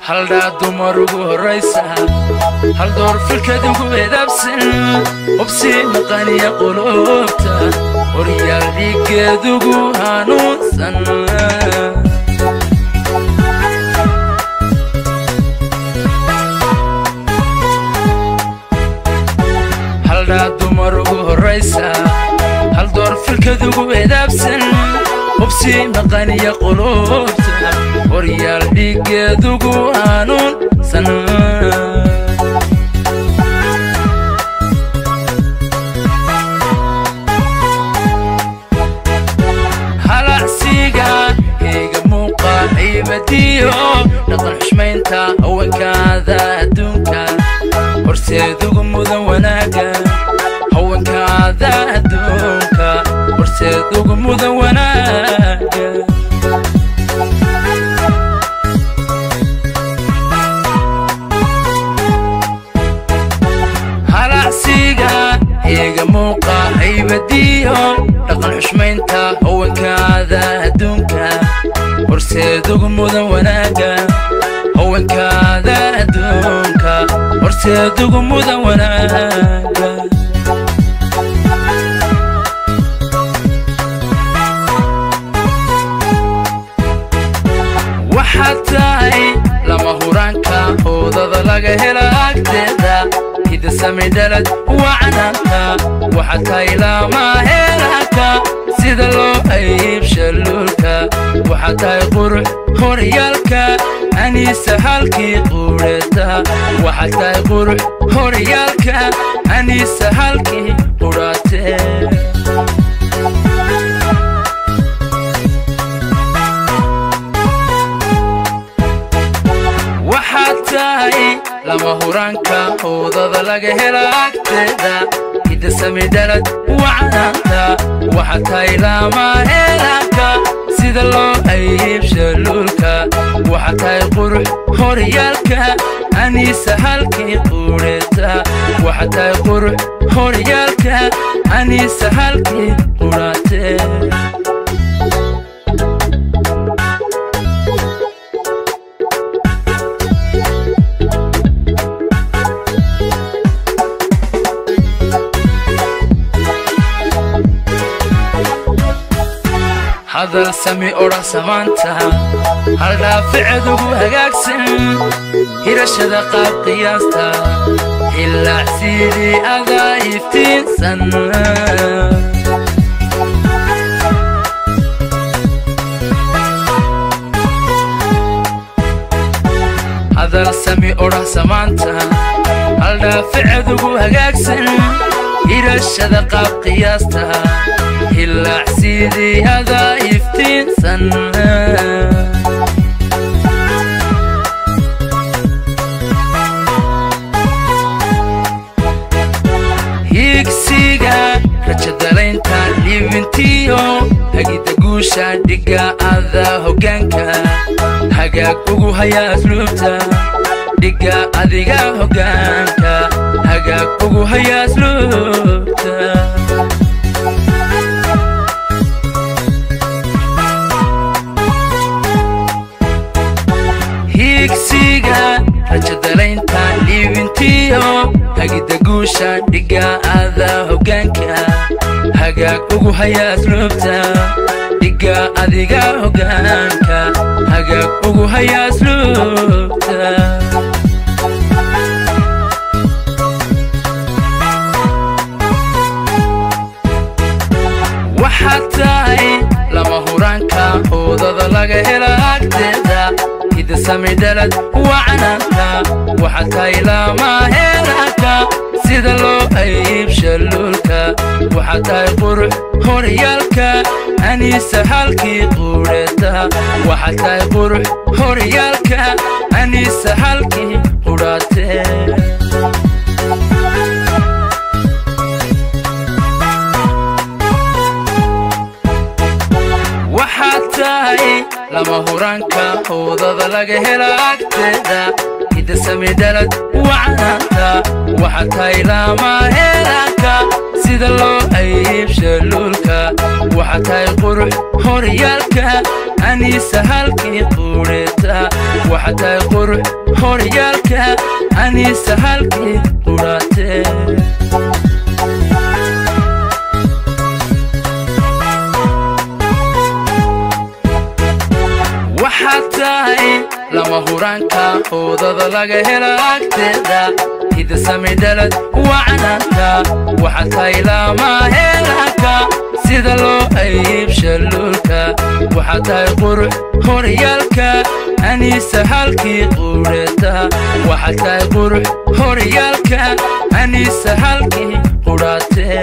Haldhaa dumar ugu horraysa, hal door filkeed ugu edabsan, hubsii maqaniya qulubta, horyaal dhiiggeed ugu hanuunsan. Haldhaa dumar ugu horraysa, hal door filkeed ugu edabsan, hubsii maqaniya qulubta, horyaal dhiiggeed ugu hanuunsan. Halacsiga heega muuqa ciibadiyo dhaqan xushmaynta, haweenkaada adduunka horseed ugu mudan wanaaga, haweenkaada adduunka horseed ugu mudan wanaaga. Halacsiga heega muuqa ciibadiyo dhaqan xushmaynta, haweenkaada adduunka horseed ugu mudan wanaaga, haweenkaada adduunka horseed ugu mudan wanaaga. Waxaad tahay lama huraanka, oodada laga hela agteeda, hidasami dhalad wacnaanta. Waxaad tahay lama helanka, sida loo aybsha luulka. Waxaad tahay qurux horyaalka, aniisa halkii quudheta. Waxaad tahay qurux horyaalka, aniisa halkii qudhate. Waxaad tahay lama huraanka, oodada laga hela agteeda, hidasami dhalad wacnaanta. Waxaad tahay lama helanka, sida loo aybsha luulka. Waxaad tahay qurux horyaalka, aniisa halkii quudheta. Waxaad tahay qurux horyaalka, aniisa halkii qudhate. Hadal sami odhan samaanta, haldhaaficed ugu hagaagsan, hirashada qaab qiyaasta, hilaacsidii adaa iftiinsan. Hadal sami odhan samaanta, haldhaaficed ugu hagaagsan, hirashada qaab qiyaasta, hilaacsidii adaa iftiinsan. Higsiga rajadalaynta, dhiibintiyo hagida guusha, dhiga adaa hoggaanka, hagaag ugu haya asluubta. Dhiga adiga hoggaanka, hagaag ugu haya asluubta. Higsiga rajadalaynta, dhiibintiyo hagida guusha, dhiga adaa hoggaanka, hagaag ugu haya asluubta. Dhiga adiga hoggaanka, hagaag ugu haya asluubta. Waxaad tahay lama huraanka, oodada laga hela agteeda, hidasami dhalad wacnaanta. Waxaad tahay lama helanka, sida loo aybsha luulka. Waxaad tahay qurux horyaalka, aniisa halkii quudheta. Waxaad tahay qurux horyaalka, aniisa halkii qudhate. Waxaad tahay lama huraanka, oodada laga hela agteeda, hidasami dhalad wacnaanta. Waxaad tahay lama helanka, sida loo aybsha luulka. Waxaad tahay qurux horyaalka, aniisa halkii quudheta. Waxaad Waxaad tahay qurux horyaalka, aniisa halkii qudhaatee. Waxaad tahay lama huraanka, oodada laga hela agteeda, hidasami dhalad wacnaanta. Waxaad tahay lama helanka, sida loo aybsha luulka. Waxaad tahay qurux horyaalka, aniisa halkii qudheta. Waxaad tahay qurux horyaalka, aniisa halkii qudhaatee.